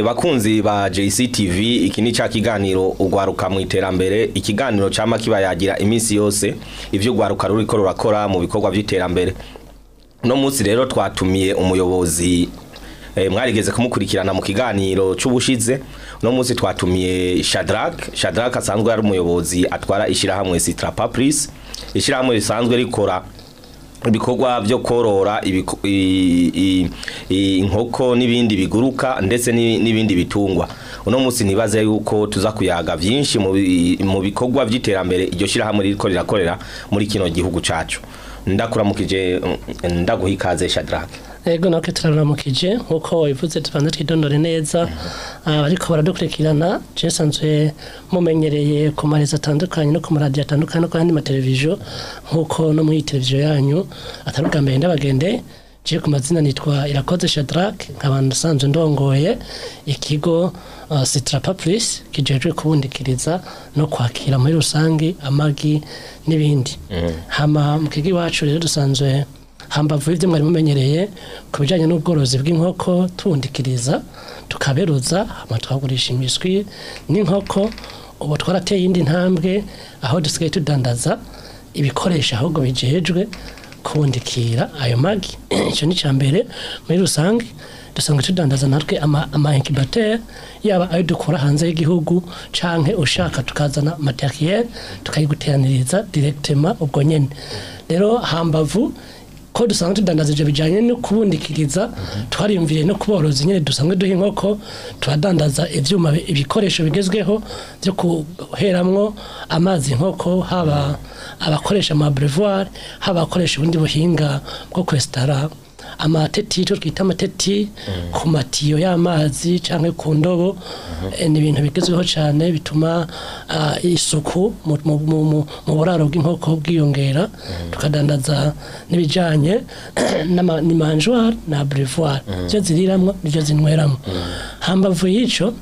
Bakunzi ba JCTV, iki ni ca kiganiro Ugwaruka mu Iterambere, ikiganiro cama kibayagira iminsi yose ivyo ugwaruka ruriko rurakora mu bikorwa vy'iterambere. No munsi rero twatumiye umuyobozi mwarigeze kumukurikirana mu kiganiro c'ubushize. No munsi twatumiye Shadrack. Shadrack asanzwe ari umuyobozi atwara ishirahamwe Citrapa Plus, ishirahamwe risanzwe rikora ibikorwa byo korora inkoko n'ibindi biguruka ndetse n'ibindi bitungwa. Uno munsi nibaze yuko tuza kuyaga vyinshi mu bikorwa vy'iterambere iryo shirahamwe ririko rirakorera muri kino gihugu cacu. Ndakuramukije, ndaguha ikaze, Shadrack. Ego, natwe turaramukije. Nkuko wabivuze, tubanze twidondore neza ariko baradukurikirana. Je nsanzwe mumenyereye ku marezo atandukanye no ku maradiyo atandukanye no ku yandi mateleviziyo, nkuko no muri televiziyo yanyu atari ubwa mbere ndabagende. Je ku mazina nitwa Irakoze Shadrack, nkaba nsanzwe ndongoye ikigo Citrapa Plus kijejwe kubundikiriza no kwakira muri rusangi amagi n'ibindi. Hama mu kigo iwacu rero dusanzwe, hambavu y'ibyo mwari mumenyereye ku bijyanye n'ubworozi bw'inkoko, tubundikiriza, tukaberuza, hama tukagurisha imiswi n'inkoko. Ubu twarateye iyindi ntambwe aho dusigaye tudandaza ibikoresho ahubwo bijejwe kubundikira ayo magi. Icyo ni icya mbere. Muri rusange dusanzwe tudandaza natwe ama incubateur, yaba ayo dukura hanze y'igihugu canke ushaka tukazana matériel tukayiguteraniriza directement ubwo nyene. Rero hambavu ko dusanzwe tudandaza ivyo bijanye no kubundikiriza, twariyumviye no kuborozi nyene dusanzwe duha inkoko, turadandaza ivyuma, ibikoresho bigezweho byo guheramwo amazi inkoko, haba abakoresha ama abreuvoir, haba abakoresha ubundi buhinga bwo kwestara amateti, icyo twita amateti, ku matiyo y'amazi cyangwa ku ndobo. Ni ibintu bigezweho cyane bituma isuku mu buraro bw'inkoko bwiyongera. Tukadandaza n'ibijyanye ni mangeoire na abreuvoir, ibyo ziriramwo n'ibyo zinyweramo. Hambavu y'icyo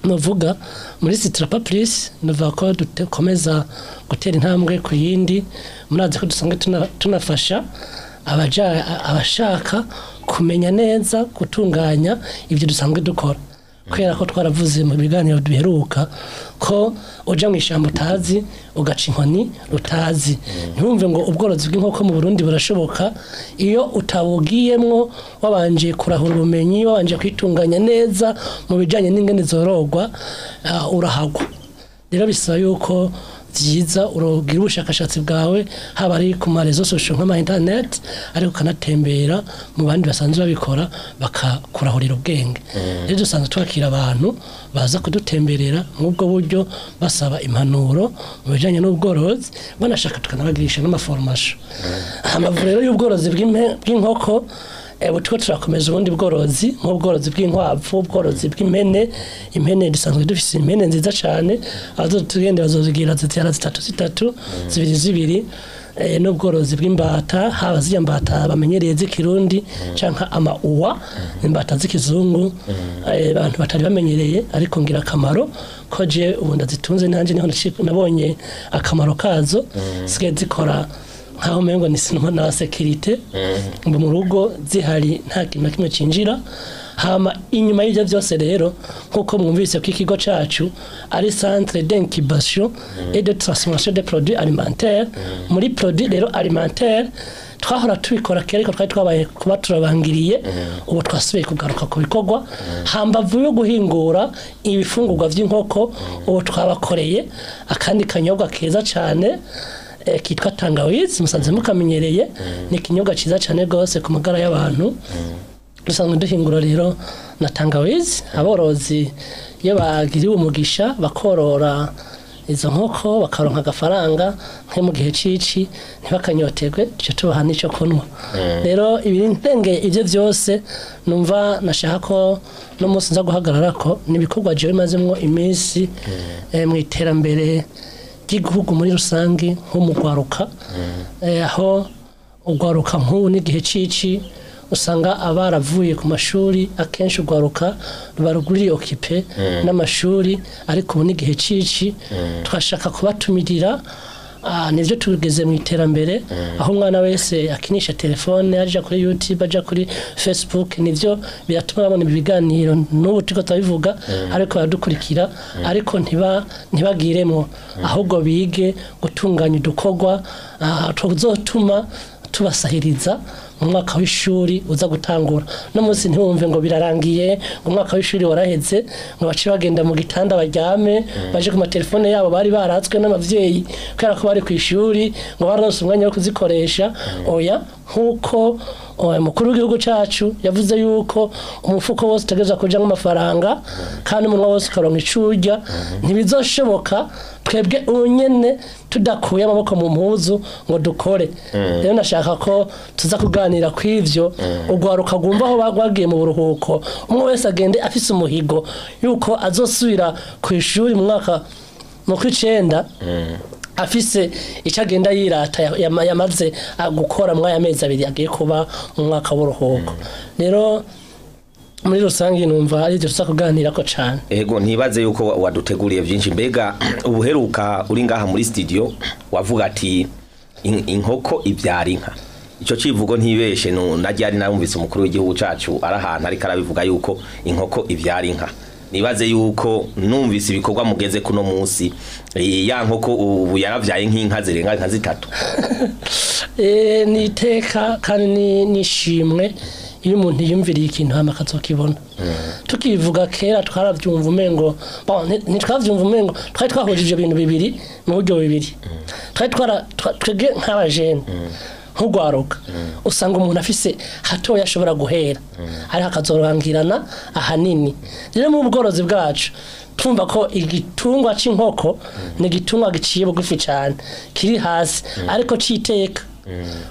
nuvuga muri Citrapa Plus, nuvuga ko dukomeza gutera intambwe ku yindi. Murazi ko dusanzwe tunafasha abashaka kumenya neza gutunganya ibyo dusanzwe dukora, kubera ko twaravuze mu biganiro duheruka ko uja mu ishyamba utazi ugaca inkoni utazi. Ntiwumve ngo ubworozi bw'inkoko mu Burundi burashoboka iyo utabugiyemwo wabanje kurahura ubumenyi, wabanje kwitunganya neza mu bijyanye n'ingene zorogwa, urahagwa. Rero bisaba yuko byiza urogira ubushakashatsi bwawe, haba ari ku ma réseaux sociaux nk'ama internet, ariko ukanatembera mu bandi basanzwe babikora bakakurahurira ubwenge. Rero dusanzwe twakira abantu baza kudutemberera nk'ubwo buryo, basaba impanuro mu bijyanye n'ubworozi, banashaka tukanabagirisha n'ama formation. Amavuriro y'ubworozi bw'inkoko, ubu turiko turakomeza ubundi bworozi nk'ubworozi bw'inkwavu, ubworozi bw'impene. Impene dusanzwe dufise impene nziza cyane, abazotugende bazozigira zivyara zitatu zitatu, zibiri zibiri. N'ubworozi bw'imbata, haba zirya mbata bamenyereye z'ikirundi canke ama oies, imbata z'ikizungu, abantu batari bamenyereye, ariko ngira akamaro ko je ubu ndazitunze nanje niho nabonye akamaro kazo. Zisigaye zikora nkaho umengo ni sinema na sécurité ngo mu rugo zihari nta kintu na kimwe cinjira. Hama inyuma y'ivyo byose rero, nkuko mwumvise ko ikigo cacu ari centre d'incubation et de transformation des produits alimentaires, muri produits rero alimentaires twahora tubikora kera, ariko twari twabaye kuba turabangiriye. Ubu twasubiye kugaruka ku bikorwa. Hambavu yo guhingura ibifungurwa vy'inkoko, ubu twabakoreye akandi kanyobwa keza cyane kitwa tangawizi, musanze mukamenyereye. Ni ikinyobwa cyiza cyane rwose ku magara y'abantu. Dusanzwe duhingura rero na tangawizi. Aborozi iyo bagiriwe umugisha bakorora izo nkoko bakaronka agafaranga, nko mu gihe cici ntibakanyoterwe, duce tubaha n'icyo kunywa. Rero ibirengeye ibyo byose numva nashaka ko no munsi nza guhagarara ko ni ibikorwa jewe mazemwo iminsi mu iterambere ry'igihugu muri rusange nko mu gwaruka, aho ugwaruka nk'ubu n'igihe cici usanga abaravuye ku mashuri, akenshi ugwaruka ruba ruguriye occupé n'amashuri, ariko ubu n'igihe cici twashaka kubatumirira. Nivyo tugeze mu iterambere aho umwana wese akinisha telefone, aja kuri YouTube, aja kuri Facebook. Nivyo biratuma babona ibi biganiro n'ubu turiko turabivuga, ariko baradukurikira, ariko ntibagiremwo, ahubwo bige gutunganya udukorwa tuzotuma tubasahiriza mu mwaka w'ishuri uza gutangura. No munsi ntiwumve ngo birarangiye, ngo umwaka w'ishuri waraheze, ngo bace bagenda mu gitanda baryame, baje ku matelefone yabo bari baratswe n'abavyeyi kubera ko bari ku ishuri, ngo baronse umwanya wo kuzikoresha. Oya, nkuko umukuru w'igihugu cacu yavuze yuko umufuko wose utegerezwa kujamwo amafaranga kandi umunwa wose ukaronka ico urya, ntibizoshoboka twebwe unyene tudakuye amaboko mu mpuzu ngo dukore. Rero nashaka ko tuza kuganira kw'ivyo, ugwaruka rwumva aho bagwagiye mu buruhuko, umwe wese agende afise umuhigo yuko azosubira kw'ishuri mu mwaka mu kw'icenda afise icyo agenda yirata yamaze gukora muri aya mezi abiri agiye kuba mu mwaka w'uruhuko. Rero muri rusange numva ari ibyo tuza kuganirako cane. Ego, ntibaze yuko waduteguriye byinshi. Mbega ubuheruka uri ngaha muri studio wavuga ati inkoko ibyara inka. Ico civugo ntibeshe, na ryari narumvise umukuru w'igihugu cacu ari ahantu ariko arabivuga yuko inkoko ibyara inka. Nibaze yuko numvise ibikorwa mugeze kuno munsi, ya nkoko ubu yaravyaye nk'inka zirenga nka zitatu. Ni iteka kandi nishimwe iyo umuntu yiyumviriye ikintu hama akazokibona. Tukivuga kera twaravyumva umengo, bon, ntitwavyumva umengo twari twahuje ivyo bintu bibiri mu buryo bubiri. Twari twebwe nk'abajene, nk'ugwaruka, usanga umuntu afise hatoya ashobora guhera, ariko akazorangirana ahanini. Rero mu bworozi bwacu twumva ko igitungwa c'inkoko ni igitungwa giciye bugufi cane, kiri hasi, ariko citeka,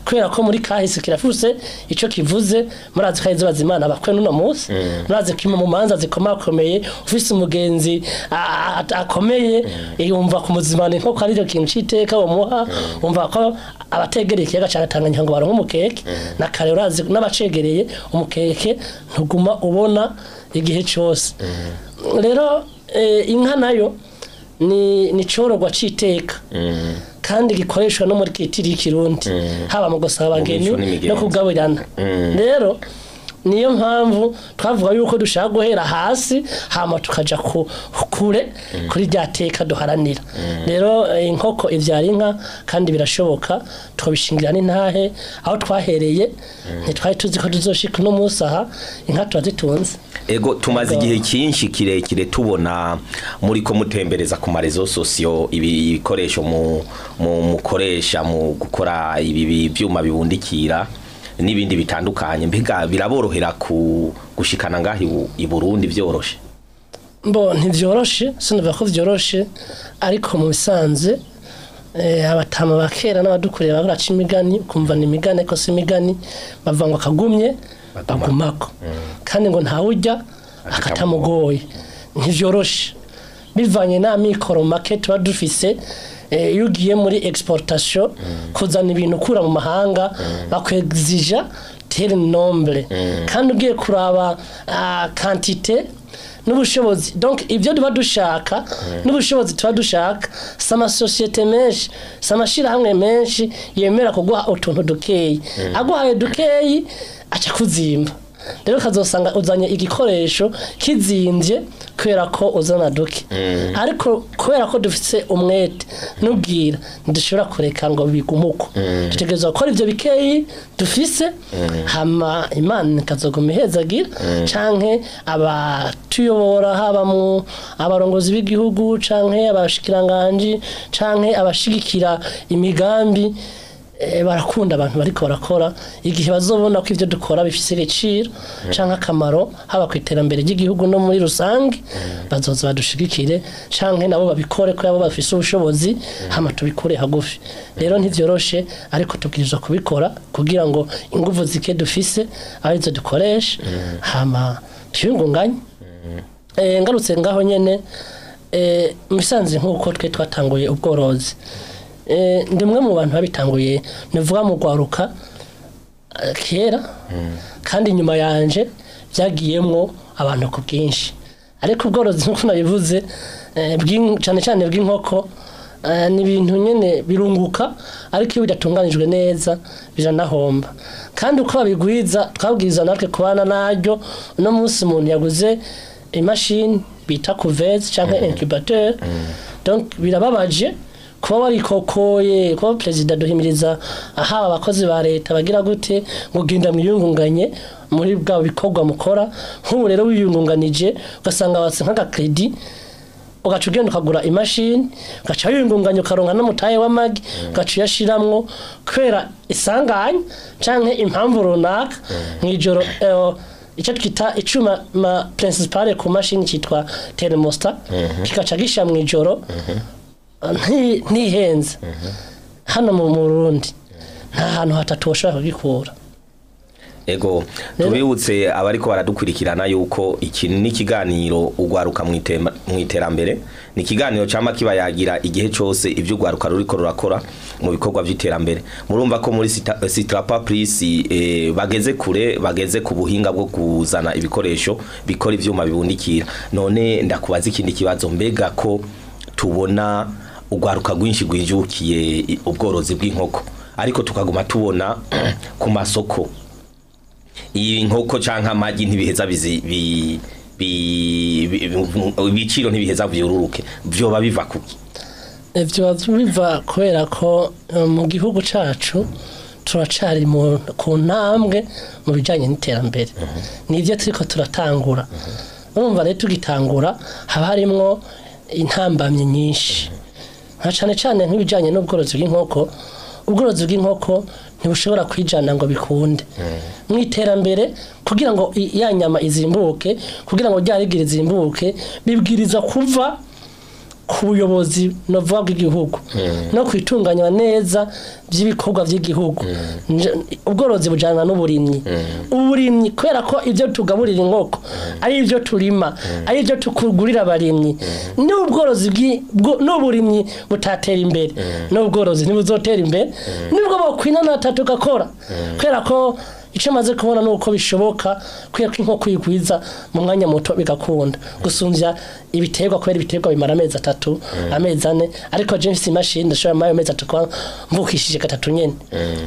kubera ko muri kahise kirafuse ico kivuze. Murazi ko izuba zimana bakwe n'uno munsi, murazi ko mu manza zikomakomeye ufise umugenzi akomeye yumva kumuzimana inkoko ari cyo kintu citeka bamuha. Umva ko abategereye ikiyaga ca Tanganyika ngo baronke umukeke na kare, urazi n'abacegereye umukeke ntuguma ubona igihe cose. Rero inka nayo ni corogwa citeka kandi gikoreshwa no muri kitiri y'ikirundi, haba mu gusaba abageni mico n'imigenzo. no kugaburirana. Rero niyo mpamvu twavuga yuko dushaka guhera hasi hama tukaja ku kure kuri rya teka duharanira. Rero inkoko ivyara inka kandi birashoboka, twabishingira n'intahe aho twahereye. Ntitwari tuzi ko tuzoshika uno munsi aha, inka turazitunze. Ego, tumaze igihe cyinshi kirekire tubona muri ko mutembereza ku ma réseaux sociaux ibi ibikoresho mu mukoresha mu gukora ibi byuma bibundikira n'ibindi bitandukanye. Mbega biraborohera ku gushikana ngaho i Burundi vyoroshe? Mbo ntivyoroshe, sinavuga ko vyoroshe, ariko mu bisanzwe abatama ba kera n'abadukurira baraca imigani, ukumva ni imigani ariko si imigani. Bavuga ngo akagumye bagumako, kandi ngo ntawurya akatamugoye. Ntivyoroshe bivanye n'amikoro make tuba dufise. Iyo ugiye muri exportation, kuzana ibintu ukura mu mahanga, bakwexija tel nombre, kandi ugiye kuraba quantité n'ubushobozi, donc ibyo tuba dushaka n'ubushobozi tuba dushaka, si amasosiyete menshi, si amashirahamwe menshi yemera kuguha utuntu dukeyi. Aguhaye dukeyi aca kuzimba. Rero ukazosanga uzanye igikoresho kizimvye kubera ko uzana duke. Ariko kubera ko dufise umwete n'ubwira, ntidushobora kureka ngo bigume uko. Dutegerezwa gukora ivyo bikeyi dufise, hama Imana ikazoguma ihezagira, canke abatuyobora, haba mu abarongozi b'igihugu canke abashikiranganji canke abashigikira imigambi, barakunda abantu bariko barakora. Igihe bazobona ko ivyo dukora bifise agaciro canke akamaro, haba ku iterambere ry'igihugu no muri rusange, bazoza badushigikire canke nabo babikore ko yabo bafise ubushobozi, hama tubikure hagufi. Rero ntivyoroshe, ariko tubwirizwa kubikora kugira ngo inguvu zike dufise arizo dukoresha, hama twiyungunganye. Ngarutse ngaho nyene, mu bisanzwe nk'uko twe twatanguye ubworozi, ndi umwe mu bantu babitanguye, nivuga mu gwaruka kera, kandi inyuma yanje byagiyemwo abantu ku bwinshi. Ariko ubworozi nk'uko nabivuze, cane cane bw'inkoko, Ni ibintu nyene birunguka, ariko iyo bidatunganijwe neza biranahomba. Kandi uko babigwiza twabwiza natwe kubana naryo. Uno munsi umuntu yaguze imashini bita couveuse canke incubateur, donc birababaje kuba warikokoye. Kuba perezida duhimiriza ahaba abakozi ba leta bagira gute ngo genda mwiyungunganye muri bwa bikorwa mukora. Nk'ubu rero wiyungunganije ugasanga watse nk'aka crédit, ugaca ugenda ukagura imashini, ugaca wiyungunganya, ukaronka n'umutahe w'amagi, ugaca uyashiramwo, kubera isanganya canke impamvu runaka mw'ijoro, icyo twita icuma ma principale ku mashini cyitwa thermostat kigaca gisha mw'ijoro. Ntihenze hano mu Burundi, nta hantu hatatu washobora kugikura. Ego, tubibutse abariko baradukurikirana yuko iki ni ikiganiro Ugwaruka mu Iterambere. Ni ikiganiro cama kibayagira igihe cose ivyo ugwaruka ruriko rurakora mu bikorwa vy'iterambere. Murumva ko muri Sitrapa Plus bageze kure, bageze ku buhinga bwo kuzana ibikoresho bikora ivyuma bibundikira. None ndakubaza ikindi kibazo: mbega ko tubona ugwaruka rwinshi rwijukiye ubworozi bw'inkoko, ariko tukaguma tubona ku masoko iyi nkoko canke amagi ntibiheza bizi bi bi ibiciro ntibiheza vyururuke, vyoba biva kuki? Ivyo biva kubera ko mu gihugu cacu turacari ku ntambwe mu bijanye n'iterambere, nivyo turiko turatangura. Urumva rero tugitangura haba harimwo intambamyi nyinshi, nka cane cane nk'ibijanye n'ubworozi bw'inkoko. Ubworozi bw'inkoko ntibushobora kwijana ngo bikunde mu iterambere. Kugira ngo ya nyama izimbuke, kugira ngo rya rigi rizimbuke, bibwiriza kuva ku buyobozi novuga bw'igihugu no kwitunganywa neza by'ibikorwa by'igihugu. Ubworozi bujyana n'uburimyi. Uburimyi, kubera ko ibyo tugaburira inkoko ari ibyo turima, ari ibyo tukugurira abarimyi, n'ubworozi n'uburimyi butatera imbere, n'ubworozi ntibuzotera imbere, nibwo bokwinanata tugakora. Kubera ko icyo maze kubona ni uko bishoboka, kubera ko inkoko uyigwiza mu mwanya muto bigakunda gusumbya ibiterwa, kubera ibiterwa bimara amezi 3, amezi 4, ariko je mfise imashini ndashobora muri ayo mezi 3 kuba mvukishije gatatu nyene.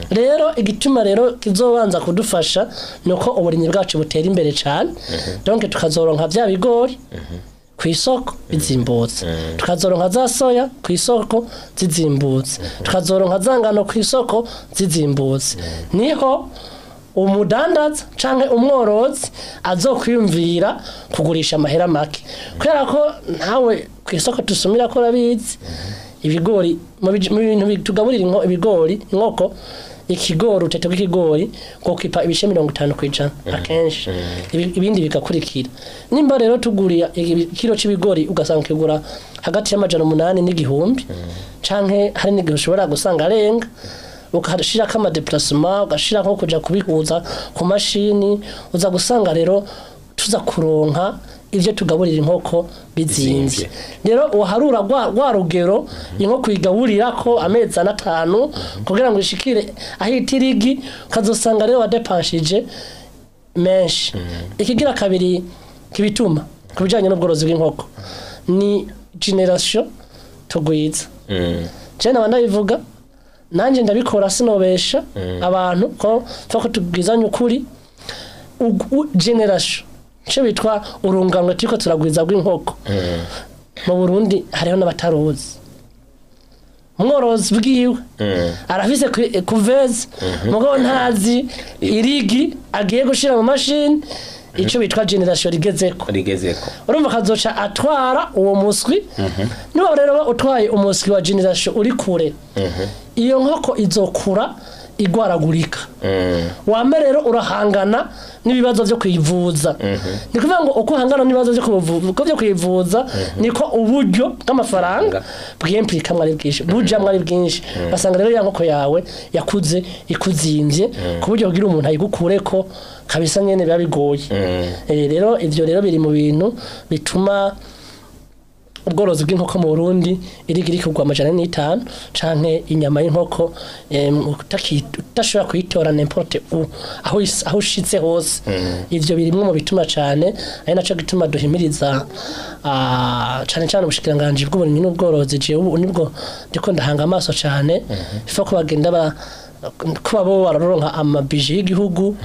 Rero igituma rero kizobanza kudufasha ni uko uburimyi bwacu butera imbere cane, donc tukazoronka vya bigori ku isoko bizimbutse, tukazoronka za soya ku isoko zizimbutse, tukazoronka za ngano ku isoko zizimbutse, niho umudandaza canke umworozi azokwiyumvira kugurisha amahera make. Kubera ko ntawe ku isoko tusumira ko urabizi, ibigori mu bintu tugaburira ibigori inkoko, ikigori, urutete rw'ikigori gokipa ibice 50% akenshi, ibindi bigakurikira. Nimba rero tuguriye ikiro c'ibigori ugasanga kigura hagati y'800 n'igihumbi, canke hari n'igihe ushobora gusanga arenga, ukashirako ama déplacement, ugashira nko kuja kubihuza ku mashini, uza gusanga rero tuza kuronka ivyo tugaburira inkoko bizimvye. Rero uharura rwa rugero inkoko igaburirako amezi 4, 5 kugira ngo ishikire aho itirigi, ukazosanga rero wadepanshije menshi. Ikigira kabiri kibituma ku bijanye n'ubworozi bw'inkoko ni génération tugwiza. Je naba ndabivuga, nanjye ndabikora, sinobesha abantu ko ko tubwizanye ukuri. Génération cyo bitwa urunganwe turiko turagwiza rw'inkoko mu Burundi, hariho n'abataruzi. Umworozi bwiwe arafise couveuse, mugabo ntazi irigi agiye gushira mu mashini, ico bitwa génération rigezeko. Rigezeko. Urumva kazoca atwara uwo muswi. Niba rero utwaye umuswi wa génération uri kure, iyo nkoko izokura igwaragurika. Wame rero urahangana n'ibibazo byo kwivuza. Ni kuvuga ngo uko uhangana n'ibibazo byo kwivuza, niko uburyo bw'amafaranga bwiyimplikamwe ari bwinshi, bujamwe ari bwinshi. Basanga rero ya nkoko yawe yakuze ikuzimvye, ku buryo kugira umuntu ayigukureko kabisa nyene biba bigoye. Rero ivyo rero biri mu bintu bituma Ubworozi bw'inkoko mu Burundi iri kugwa 405, canke inyama y'inkoko utashobora kuyitora n'importe où, aho ushitse hose. Ivyo birimwe mu bituma cane, ari naco gituma duhimiriza cane cane ubushikiranganji bw'uburimyi n'ubworozi. Jewe ubu nibwo ndiko ndahanga amaso cane, ifa ko bagenda kuba bo bararonka amabije y'igihugu,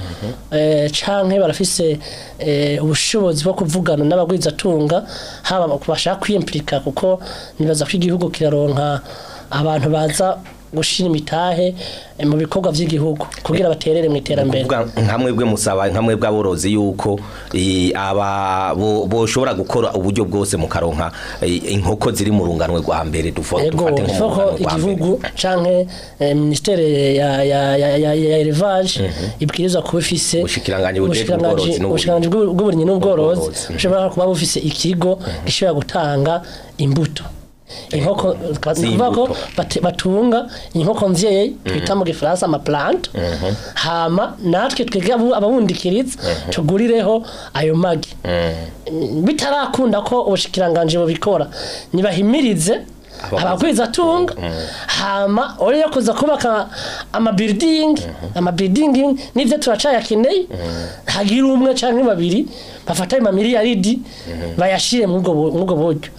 canke barafise ubushobozi bwo kuvugana n'abagwizatunga, haba bashaka kwiyimplika, kuko nibaza ko igihugu kiraronka abantu baza gushira imitahe mu bikorwa vy'igihugu kugira baterere mu iterambere. Kuvuga nka mwebwe musaba, nka mwebwe aborozi, yuko aba boshobora gukora uburyo bwose mukaronka inkoko ziri mu runganwe rwa mbere, dufate nko mu ifo ko runganwe rwa mbere. Igihugu canke ministère ya élevage ibwirizwa kuba ifise Ubushikiranganji bujejwe ubworozi n'uburimyi. Ubushikiranganji bw'uburimyi n'ubworozi Ubworozi, bushobora kuba bufise ikigo gishobora gutanga imbuto inkoko, ni ukuvuga ko Z'imbuto. Batunga inkoko mvyeyi twita mu gifaransa ama plante, hama natwe twebwe ababundikiriza tugurireho ayo magi. Bitarakunda ko ubushikiranganji bubikora, nibahimirize abagwizatunga, hama uriyo kuza kubaka ama building n'ivyo turacayakeneye, hagira umwe canke babiri bafata ayo mamiliyaridi bayashire mw'ubwo buryo,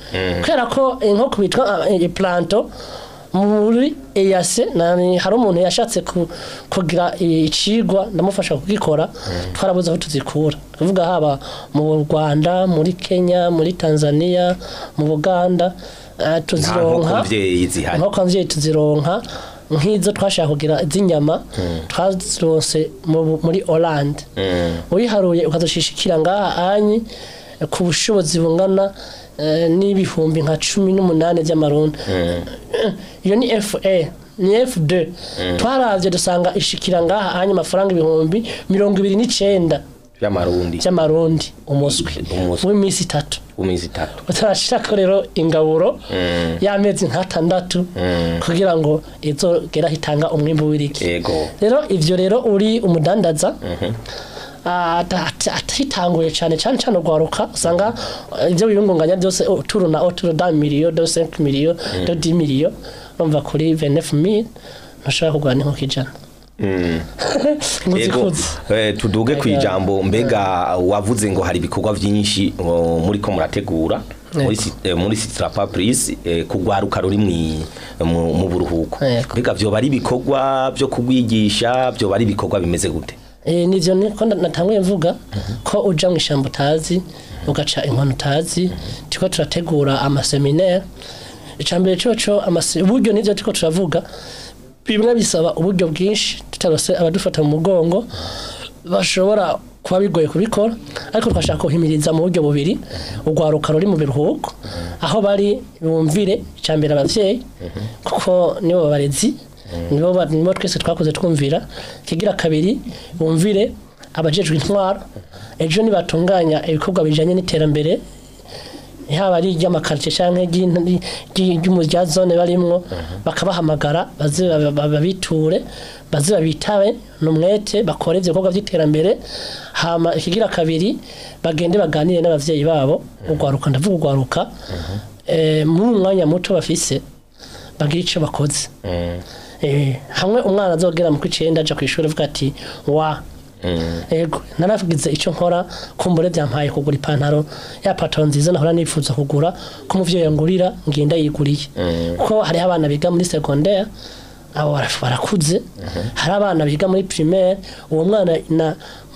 kubera ko inkoko bitwa planto muri EAC nani, hari umuntu yashatse kugira icigwa, ndamufasha kugikora, twarabuze aho tuzikura. Kuvuga haba mu Rwanda, muri Kenya, muri Tanzania, mu Buganda, Nta tuzironka nkoko mvyeyi zihari. Inkoko mvyeyi tuzironka nk'izo twashaka kugira z'inyama, twazironse muri Hollande. Uyiharuye ukazoshishikira ngaha anyi ku bushobozi bungana n'ibihumbi nka 18 by'amarundi. Iyo ni FA, ni F2. Twaravye dusanga ishikira ngaha anyi amafaranga 29,000 by'amarundi. By'amarundi umuswi Umuswi. w'iminsi 3. W'iminsi 3. Utarashirako rero ingaburo y'amezi nk'atandatu kugira ngo izogera itanga umwimbu w'irigi. Rero ivyo rero uri umudandaza atitanguye cane cane cane ugwaruka, usanga ivyo wiyungunganya byose tourne autour d'un million, de 5 millions, de 10 millions. Urumva kuri 29,000 ntushobora kugura n'inkoko 100 ngo zikuze. Tuduge ku ijambo. Mbega wavuze ngo hari ibikorwa vyinshi muri ko murategura muri Sitrapa Plus kugwaruka ruri mu buruhuko. Mbega vyoba ari ibikorwa vyo kugwigisha, vyoba ari ibikorwa bimeze gute? Nivyo niko natanguye mvuga ko uja mu ishyamba utazi ugaca inkono utazi. Turiko turategura ama séminaire. Icambere coco uburyo, nivyo turiko turavuga, bimwe bisaba uburyo bwinshi, tutarose abadufata mu mugongo bashobora kuba bigoye kubikora, ariko twashaka kuhimiriza mu buryo bubiri urwaruka ruri mu biruhuko aho bari bumvire icambere abavyeyi, kuko nibo barezi, nibo twese twakoze twumvira. Kigira kabiri, bumvire abajejwe intwaro, ejo nibatunganya ibikorwa bijanye n'iterambere, haba ari iry'ama quartier canke rya zone barimwo, bakabahamagara baze babiture, baze babitabe n'umwete, bakore ivyo bikorwa vy'iterambere. Hama ikigira kabiri, bagende baganire n'abavyeyi babo. Urwaruka, ndavuga urwaruka, muri umwanya muto bafise bagira ico bakoze. Hamwe umwana azogera mu kw'icenda aja kw'ishuri avuga ati: "Wa ego, naravugize icyo nkora, kumbure byampaye kugura ipantaro, ya pataro nziza nahora nifuza kugura, ko umuvyeyi yangurira, ngenda yiguriye." Kuko hariho abana biga muri secondaire, abo barakuze, hari abana biga muri primaire. Uwo mwana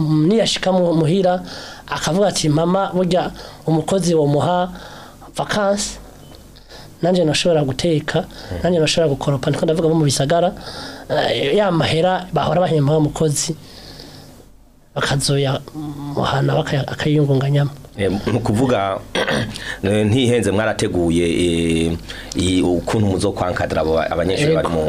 niyashika muhira akavuga ati: "Mama, burya umukozi wo muha vacances, nanje nashobora guteka, nanje nashobora gukoropa," ndiko ndavuga bo mu bisagara, ya mahera bahora bahemba wa mukozi bakazoya muhana akayiyungunganyamo. Ni ukuvuga ntihenze, mwarateguye ukuntu muzokwankadira abo abanyeshuri bari mu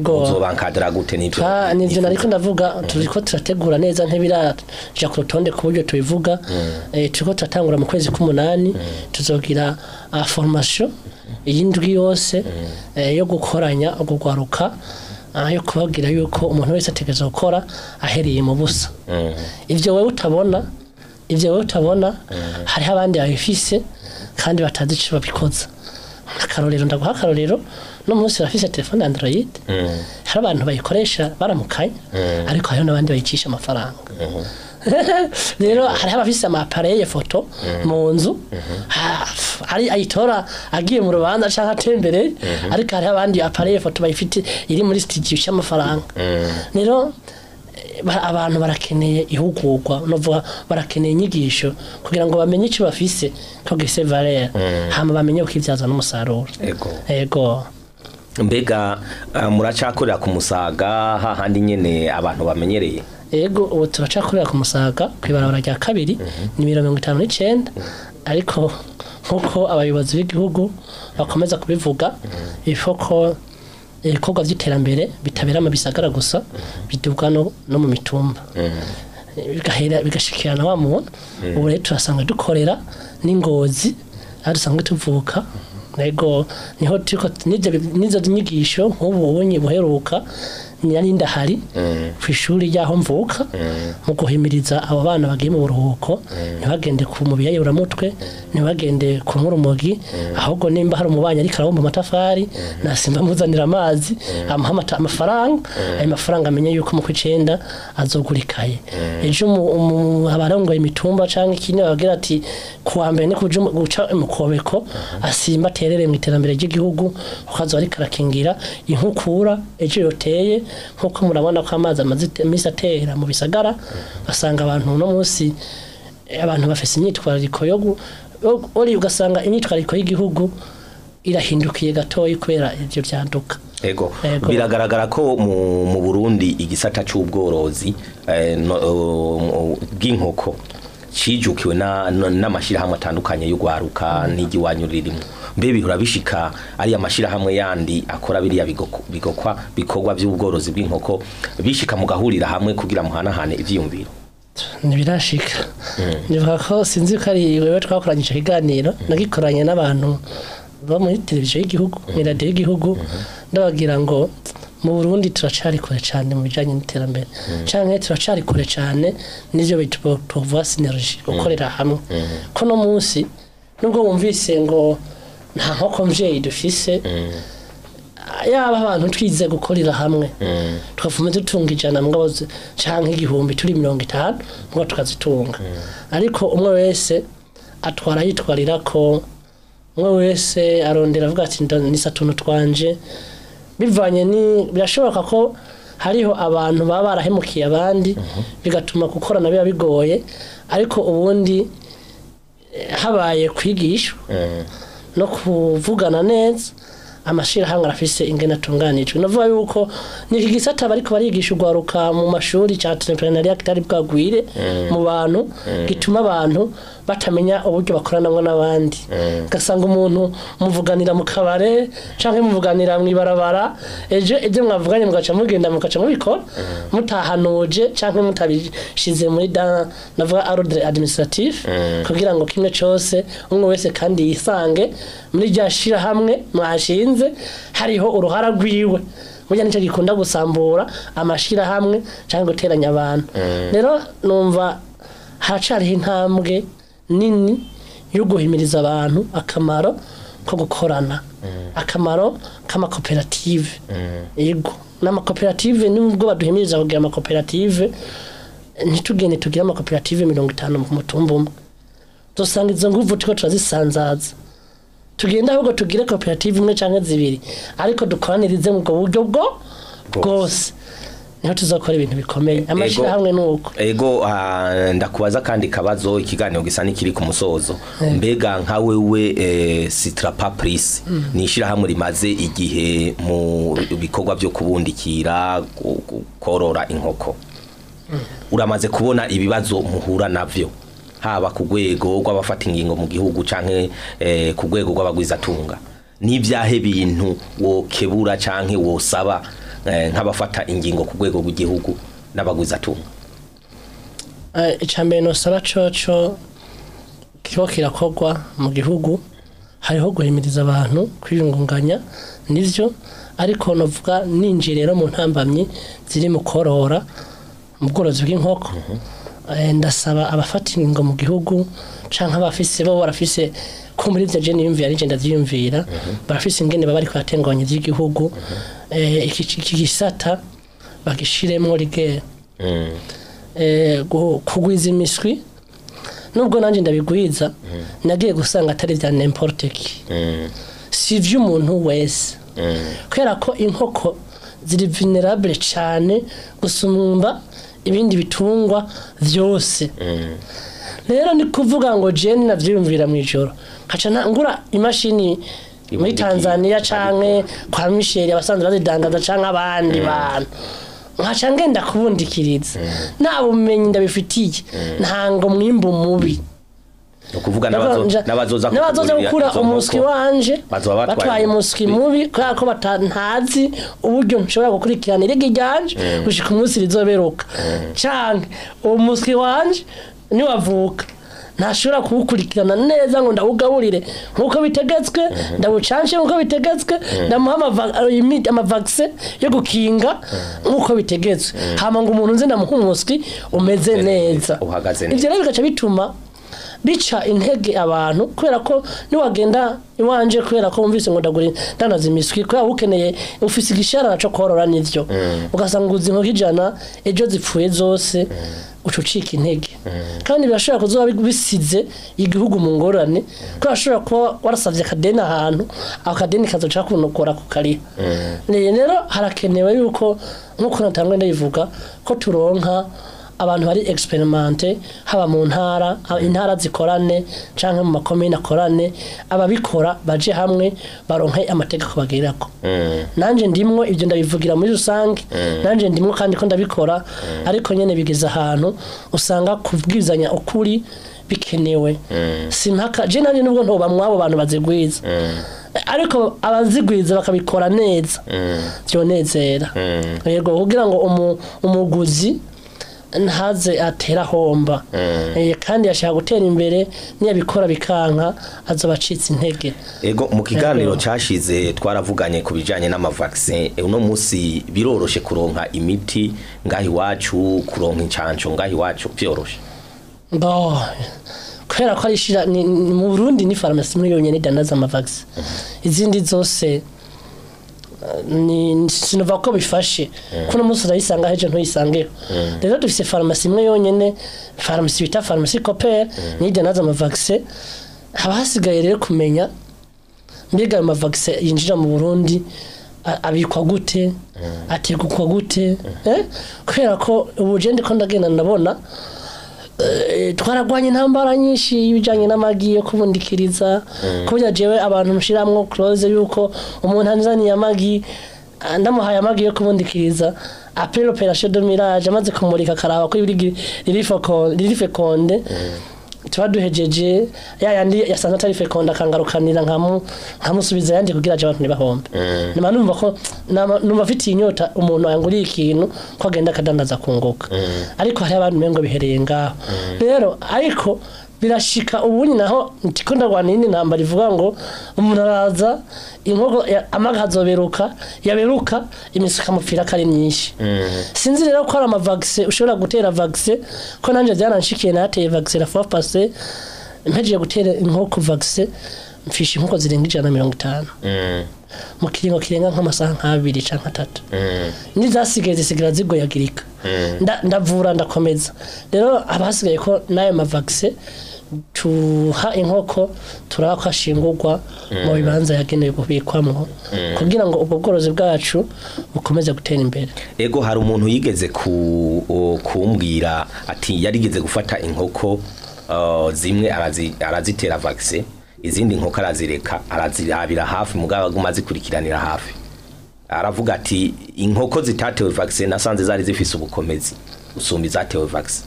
muzobankadira gute n'ivyo? Nivyo nariko ndavuga, turiko turategura neza, ntibiraja ku rutonde ku buryo tubivuga. Turiko turatangura mu kwezi k'umunani, tuzogira formation y'indwi yose yo gukoranya ugugwaruka, yo kubabwira yuko umuntu wese ategerezwa gukora ahereye mu busa. Ivyo wewe utabona, ivyo wewe utabona, hariho abandi babifise. kandi batazi ico babikoza. Akarorero, ndaguha akarorero: no munsi barafise telefone Android, hari abantu bayikoresha baramukanya, ariko hariho n'abandi bayicisha amafaranga. Rero hariho abafise ama appareil photo mu nzu, ari ayitora agiye mu rubanza canke atembereye, ariko hariho abandi appareil photo bayifite iri muri studio c'amafaranga. Rero abantu barakeneye ihugurwa, novuga barakeneye inyigisho kugira ngo bamenye icyo bafise ko gifise valeur, hama bamenye ukivyaza n'umusaruro. Ego. Mbega muracakorera ku Musaga hahandi nyene abantu bamenyereye? Ego, ubu turacakorera ku Musaga, kw'ibarabara rya kabiri, nimero 59. Ariko nk'uko abayobozi b'igihugu bakomeza kubivuga, ifo ko ibikorwa by'iterambere bitabera mu bisagara gusa, biduga no mu mitumba, bigahera bigashikirana wa muntu. Ubu rero turasanga dukorera n'Ingozi aho dusanzwe tuvuka. Ego, niho turiko n'izo nyigisho. Nk'ubu ubonye buheruka nari ndahari ku ishuri ry'aho mvuka mu guhimiriza abo bana bagiye mu buruhuko ntibagende ku mu biyayuramutwe, ntibagende kunywa urumogi, ahubwo nimba hari umubanyi ariko arabumba amatafari, nasimba amuzanira amazi, amuha amafaranga, ayo mafaranga amenye yuko mu kw'icenda azogura ikaye. Ejo abarongoye imitumba canke ikindi bababwira ati kuwa mbere ni kuja guca imikobeko, asimba aterere mu iterambere ry'igihugu, kuko azoba ariko arakingira inkukura ejo yoteye. Nkuko murabona ko amazi amaze iminsi atera mu bisagara, basanga abantu uno munsi abantu bafise imyitwarariko yo uri ugasanga imyitwarariko y'igihugu irahindukiye gatoyi kubera ivyo vyaduka. Ego. Ego. Biragaragara ko mu Burundi igisata c'ubworozi bw'inkoko cijukiwe n'amashirahamwe atandukanye y'ugwaruka n'igiwanyu ririmo. Mbe bihora bishika ari amashirahamwe yandi akora biriya bigokwa bikorwa by'ubworozi bw'inkoko, bishika mugahurira hamwe kugira muhanahane ivyiyumviro? Ntibirashika. Nivuga ko sinzi ko ari wewe twakoranye ico kiganiro, nagikoranye n'abantu bo muri televiziyo y'igihugu, muri radiyo y'igihugu, ndababwira ngo mu Burundi turacari kure cane mu bijanye n'iterambere, canke turacari kure cane n'ivyo bita pouvoir synergie, gukorera hamwe, ko no munsi nubwo wumvise ngo nta nkoko mvyeyi dufise, yaba abantu twize gukorera hamwe tukavuma dutunga 100 mugabo canke 1000 turi 50 mugabo tukazitunga. Ariko umwe wese atwara yitwarira ko umwe wese arondera avuga ati nisa tuntu twanje. Bivanye ni birashoboka ko hariho abantu baba barahemukiye abandi, bigatuma gukorana biba bigoye. Ariko ubundi habaye kwigishwa no kuvugana neza, amashirahamwe arafise ingene atunganijwe. Navuga yuko ni iki gisata bariko barigisha urwaruka mu mashuri ca entrepreneuriat kitari bwagwire mu bantu, gituma abantu batamenya uburyo bakoranamwo n'abandi. Ugasanga umuntu muvuganira mu kabare canke muvuganira mw'ibarabara, ejo ibyo mwavuganye mugaca mugenda mugaca mubikora mutahanuje canke mutabishize muri da navuga ordre administratif, kugira ngo kimwe cose umwe wese kandi yisange muri rya shirahamwe mwashinze hariho uruhara rwiwe. Burya nicyo gikunda gusambura amashirahamwe cyangwa guteranya abantu. Rero numva haracariho intambwe nini yo guhimiriza abantu akamaro ko gukorana, akamaro k'amakoperative. Yego, n'amakoperative nubwo baduhimiriza kugira amakoperative, ntitugende tugire amakoperative 50 mu mutumba umwe, dusanga izo nguvu turiko turazisanzaza. Tugenda ahubwo tugire koperative imwe canke zibiri, ariko dukoranirize mu bwo buryo bwo bwose, niho tuzakora ibintu bikomeye. Amashirahamwe nuko. Ego, ndakubaza kandi kabazo, ikiganiro gisa n'ikiri ku musozo. Mbega nka wewe, Citrapa Plus ni ishirahamwe rimaze igihe mu bikorwa byo kubundikira, korora inkoko, uramaze kubona ibibazo muhura navyo haba ku rwego rw'abafata ingingo mu gihugu canke ku rwego rw'abagwizatunga. N'ivyahe bintu wokebura canke wosaba nk'abafata ingingo ku rwego rw'igihugu n'abagwizatunga? Icambere nosaba coco kiriko kirakorwa mu gihugu, hariho guhimiriza abantu kwiyungunganya, nivyo, ariko novuga ninjiye rero mu ntambamyi ziri mu korora, mu bworozi bw'inkoko. Ndasaba abafata ingingo mu gihugu canke abafise bo barafise Ko muri ivyo je niyumvira nije ndavyiyumvira, barafise ingene baba bariko baratenganya ivy'igihugu, iki gisata bagishiremwo rigera kugwiza imiswi. Nubwo nanjye ndabigwiza, nagiye gusanga atari vya n'importe qui, si ivy'umuntu wese, kubera ko inkoko ziri vulnerable cyane gusumba ibindi bitungwa vyose. Rero ni kuvuga ngo jene navyiyumvira mu ijoro nkaca ngura imashini muri Ibundikiye. Tanzania canke kwa Michel abasanzwe bazidandaza canke abandi bantu, nkaca ngenda kubundikiriza nta bumenyi ndabifitiye, ntango mwimbu mubi. Ni ukuvuga n'abazoza n'abazoza kukugurira gukura izo umuswi nkoko wanje bazoba batwaye batwaye umuswi mubi, kubera ko ntazi uburyo nshobora gukurikirana irigi ryanje gushika umunsi rizoberuka, canke uwo muswi wanje niwavuka ntashobora kuwukurikirana neza ngo ndawugaburire nk'uko bitegetswe, ndawucanshe nk'uko bitegetswe, ndamuha amavaccin yo gukinga nk'uko bitegetswe, hama ngo umuntu nze ndamuha umuswi umeze neza, uhagaze neza. Ivyo rero bigaca bituma bica intege abantu, kubera ko niwagenda iwanje kubera ko wumvise ngo ndagura ndanaza imiswi, kubera ukeneye ufise igisharara co korora nivyo, ugasanga uzi inkoko 100 ejo zipfuye zose, uca ucika intege. Kandi birashobora kuzoba bisize igihugu mu ngorane, kubera ushobora kuba warasavye akadeni ahantu, ako kadeni kazoca kunokora kukariha. Rero harakenewe yuko, nk'uko natangwe ndabivuga, ko turonka abantu bari expérimentés, haba mu ntara, intara zikorane canke mu makomine akorane, ababikora baje hamwe baronke amategeko bagerako. Nanje ndimwo, ibyo ndabivugira muri rusange, nanje ndimwo kandi ko ndabikora, ariko nyene bigeze ahantu usanga kubwizanya ukuri bikenewe. Simpaka je nanje nubwo ntoba mwabo bantu bazigwiza, ariko abazigwiza bakabikora neza byonezera, yego, kugira ngo umuguzi ntaze atera homba. Kandi yashaka gutera imbere, niyabikora bikanka azoba acitse intege. Ego, mu kiganiro cashize twaravuganye ku bijanye n'amavaccin. Uno musi biroroshe kuronka imiti ngaho iwacu, kuronka incanco ngaho iwacu vyoroshe? Bo, kubera ko ari shira ni mu Burundi ni farumasi imwe yonyene idandaza amavaccin, izindi zose ni sinova ko bifashe kuno munsi urayisanga hejo ntuyisangeho. Rero dufise farumasi imwe yonyene, farumasi bita farumasi Copper, niyo idandaza amavaccin. Haba hasigaye rero kumenya mbega ayo mavaccin yinjira mu Burundi abikwa gute, ategukwa gute, eh? Kubera ko ubu je ndiko ndagenda ndabona, twaragwanye intambara nyinshi y'ibijanye n'amagi yo kubundikiriza, kuburyo jewe abantu mushiramwo clause yuko umuntu anzaniye amagi, ndamuhaye amagi yo kubundikiriza, après l'opération de mirage, amaze kumurika akaraba ko ibiri riri fécondé, tuba duhejeje, ya yandi yasanze atari fécondé akangarukanira nkamusubiza yandi kugira aje abantu ntibahombe. Nama numva ko numva afitiye inyota umuntu yanguriye ikintu ko agenda akadandaza kunguka, ariko hari abantu mengo bihereye ngaho rero. Ariko birashika ubunyi naho ndiko ndagwana iyindi ntambara ivuga ngo umuntu araza inkoko amaga azoberuka, yaberuka imiswi ikamupfira ko ari myinshi. Sinzi rero ko ari amavaccin ushobora gutera vaccin, ko nanje byaranshikiye, nateye vaccin la fois passée, mpejeje gutera inkoko vaccin mfisha inkoko zirenga 150 mu kiringo kirenga nk'amasaha nk'abiri canke atatu, n'izasigaye zisigara zigoyagirika. Ndavura ndakomeza. Rero haba hasigaye ko n'ayo mavaccin tuha inkoko turaba ko ashingurwa mu bibanza yagenewe kubikwamwo, kugira ngo ubwo bworozi bwacu bukomeze gutera imbere. Ego, hari umuntu yigeze kumbwira ati yarigeze gufata inkoko zimwe arazitera vaccin, izindi nkoko arazireka, arazirabira hafi mugabo aguma azikurikiranira hafi. Aravuga ati inkoko zitatewe vaccin nasanze zari zifise ubukomezi gusumba izatewe vaccin.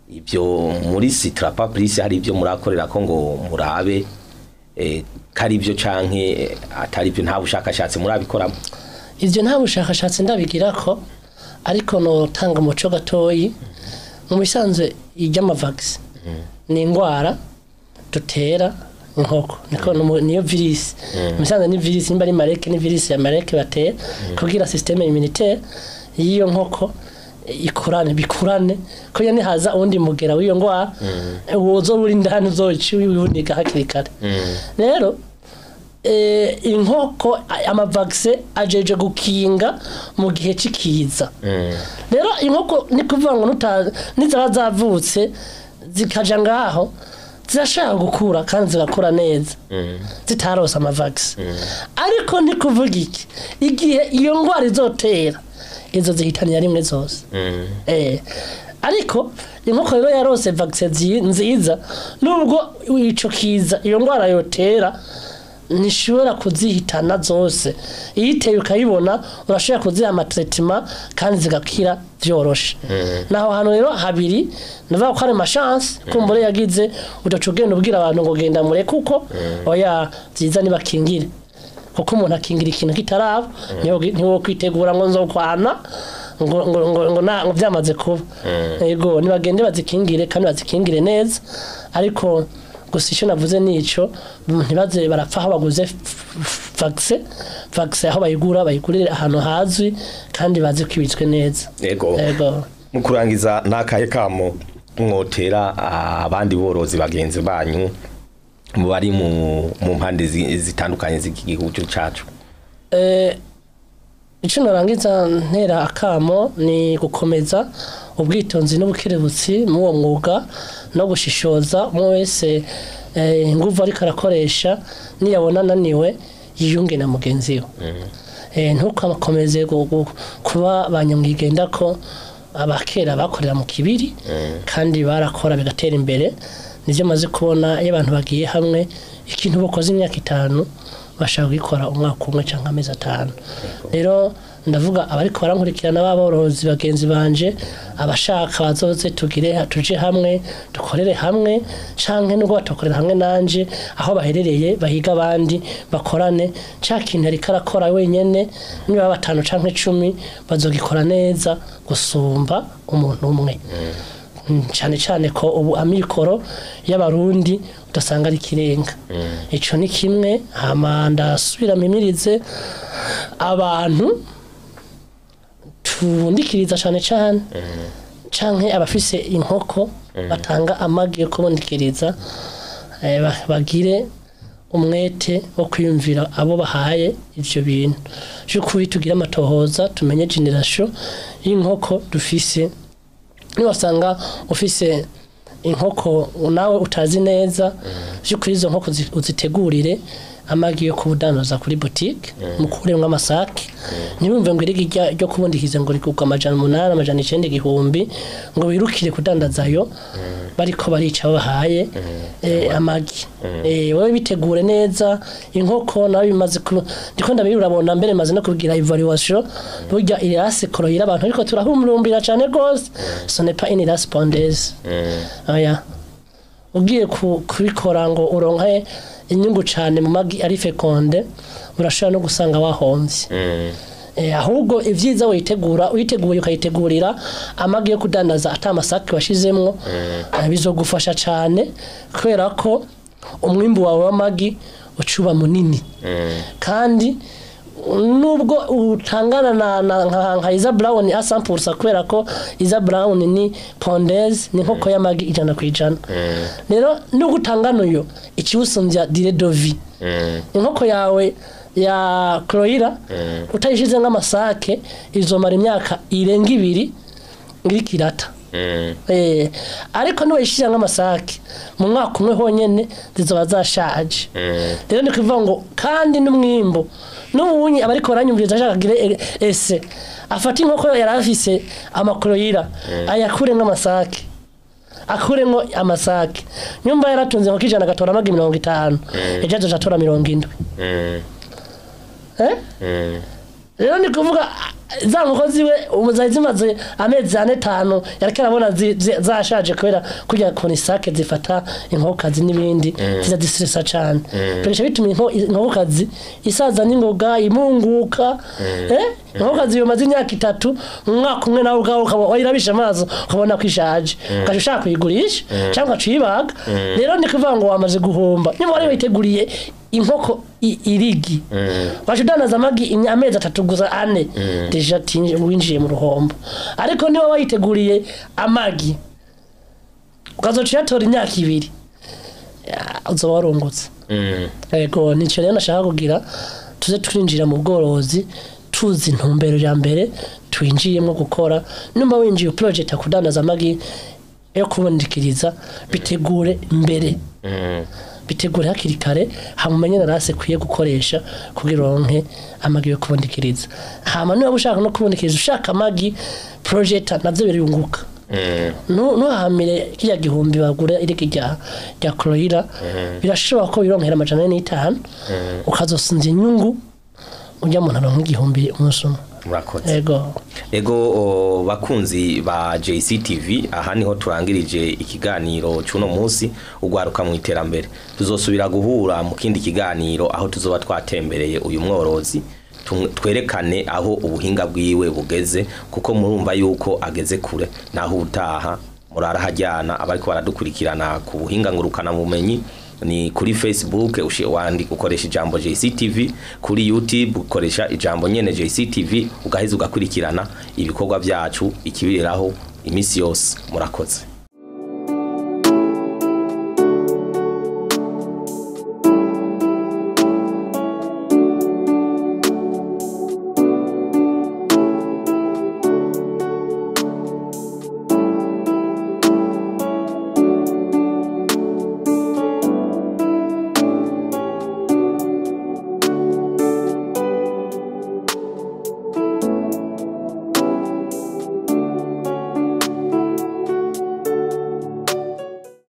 Ibyo muri Citrapa Plus hari ibyo murakorera ko ngo murabe kari ibyo canke atari ibyo? Nta bushakashatsi murabikoramo? Ivyo nta bushakashatsi ndabigira ko, ariko notanga umuco gatoyi. Mu bisanzwe iry'amavaccin ni indwara dutera inkoko, niko niyo virus. Mu bisanzwe ni virus, nimba ari Marek, ni virus ya Marek batera kugira système immunitaire y'iyo nkoko. ikurane bikurane ko yani haza undi mugera w'iyo ngwara wozo uri ndani uzoca wibuniga hakiri kare. Rero inkoko amavaccin ajeje gukinga mu gihe c'ikiza. Rero inkoko ni kuvuga ngo nizaba zavutse zikaja ngaho zirashaka gukura kandi zigakura neza zitarose amavaccin, ariko ni kuvuga iki igihe iyo ngwara izotera izo zihitanira rimwe zose. Ariko inkoko rero yarose vaccin nziza, nubwo ico kiza iyo ngwara yotera ntishobora kuzihitana zose. Iyiteye ukayibona urashobora kuziha amatraitement kandi zigakira vyoroshe. Naho hantu rero habiri navuga ko ari amachance kumbure yagize udaca ugenda ubwira abantu ngo genda mureke kuko oya vyiza nibakingire, kuko umuntu akingira ikintu kitaraba ntiwo kwitegura ngo nzokwana ngo ngo ngo ngo ngo vyamaze kuba. Yego nibagende bazikingire kandi bazikingire neza, ariko gusa icyo navuze nico ntibaze barapfa aho baguze vaccin aho bayigura bayigurire ahantu hazwi kandi bazi kwibitswe neza. Yego. Mu kurangiza nakaye kamo mwotera abandi borozi bagenzi banyu mu bari mu mpande zitandukanye z'igihugu cacu? Ico narangiza ntera akamo ni gukomeza ubwitonzi n'ubukerebutsi mu uwo mwuga no gushishoza umwe wese inguvu ariko arakoresha, niyabona ananiwe yiyunge na mugenzi we. Ntukakomeze kuba banyamwigenda ko abakera bakorera mu kibiri kandi barakora bigatera imbere. Nivyo maze kubona iyo abantu bagiye hamwe ikintu bakoze imyaka 5 bashaka gukora umwaka umwe canke amezi 5. Rero ndavuga abariko barankurikirana baborozi bagenzi banje, abashaka bazoze tugire tuje hamwe dukorere hamwe canke nubwo batokorera hamwe nanje aho baherereye bahiga abandi bakorane. Ca kintu ariko arakora wenyene niba 5 canke 10 bazogikora neza gusumba umuntu umwe. Cyane cyane ko ubu amikoro y'abarundi utasanga ari kirenga. Ico ni kimwe. Hama ndasubira mimirize abantu tubundikiriza cyane cyane canke abafise inkoko batanga amagi yo kubundikiriza, bagire umwete wo kwiyumvira abo bahaye ivyo bintu. By'ukuri tugira amatohoza tumenye generation y'inkoko dufise. Niwasanga ufise inkoko nawe utazi neza, by'ukuri izo nkoko uzitegurire amagi yo kubudandaza kuri boutique, mukuremwo amasake. Ntibumve ngo irigi ryo kubundikiza ngo rigurwa 800 900 igihumbi ngo wirukire kudandazayo bariko barica babahaye amagi. Wewe bitegure neza inkoko nawe bimaze ndiko ndabirabona mbere maze no kugira evaluation burya irase korohira abantu ariko turahumurumbira cyane gose. Ce n'est pas une race pondeuse. Oya ugiye kubikora ngo uronke inyungu cyane mu magi ari fekonde urashobora no gusanga wahomvye. Ahubwo ivyiza witegura uyiteguye ukayitegurira amagi yo kudandaza atamasake washizemwo, bizogufasha cyane kubera ko umwimbu wawe w'amagi ucuba munini. Kandi nubwo utangana na nka Isa Brown a 100% kubera ko Isa Brown ni pondeuse ni nkoko y'amagi 100%. Rero nubwo utangana uyo ikiwusumbya dire de vie inkoko yawe ya Croira utayishize nk'amasake izomara imyaka irenga 2 ngirikirata. Ariko niwe yishize nk'amasake mu mwaka umwe honyene zizoba zashaje. Rero ni kuvuga ngo kandi n'umwimbo n'ubunyi abariko baranyumviriza ashaka gire ese afata inkoko yarafise amakroyira ayakure nk'amasake akuremwo amasake nyumba yaratunze nko 100 agatora amagi 50 ejo azoca atora 70. Rero ni kuvuga za nkoko ziwe ubu zari zimaze amezi 4 5 yariko arabona zashaje kubera kurya kona isake zifata inkokokazi n'ibindi ziza cane. Bica bituma inkokokazi isaza n'ingoga imunguka. Inkokokazi yomaze imyaka 3 mu mwaka umwe nawe ubwawe ukaba wayirabisha amaso ukabona ko ishaje ukaca ushaka kuyigurisha cyangwa ukacibaga. Rero ni kuvuga ngo wamaze guhomba nyuma wari witeguriye Inkoko irigi waje udandaza amagi amezi 3 gusa 4, déjà winjiye mu ruhombo. Ariko niba wayiteguriye amagi ukazoca uyatora imyaka 2, uzoba warungutse. Ego, nico rero nashaka kugira tuze twinjira mu bworozi tuzi intumbero ya mbere twinjiyemo gukora. Nimba winjiye project ya kudandaza amagi yo kubundikiriza, bitegure mbere, bitegure hakiri kare, hamumenye na race kwiye gukoresha kugira uronke amagi yo kubundikiriza. Hama niba ushaka no kubundikiriza ushaka amagi project navyo birunguka. Ntuhamire kirya gihumbi bagura iriki rya Cloira, birashoboka ko bironkera 405, ukazosinza inyungu ujya mu ntaro nk'igihumbi umunsi umwe. Murakoze. Ego. Ego, bakunzi ba JCTV, aha niho turangirije ikiganiro cy'uno munsi ugwaruka mu iterambere. Tuzosubira guhura mu kindi kiganiro aho tuzoba twatembereye uyu mworozi, twerekane aho ubuhinga bwiwe bugeze, kuko murumva yuko ageze kure. Naho ubutaha murara hajyana abariko baradukurikirana ku buhinga ngurukana bumenyi ni kuri Facebook wandika ukoresha ijambo JCTV, kuri YouTube ukoresha ijambo nyene JCTV, ugaheza ugakurikirana ibikorwa byacu ikibireraho imisi yose. Murakoze.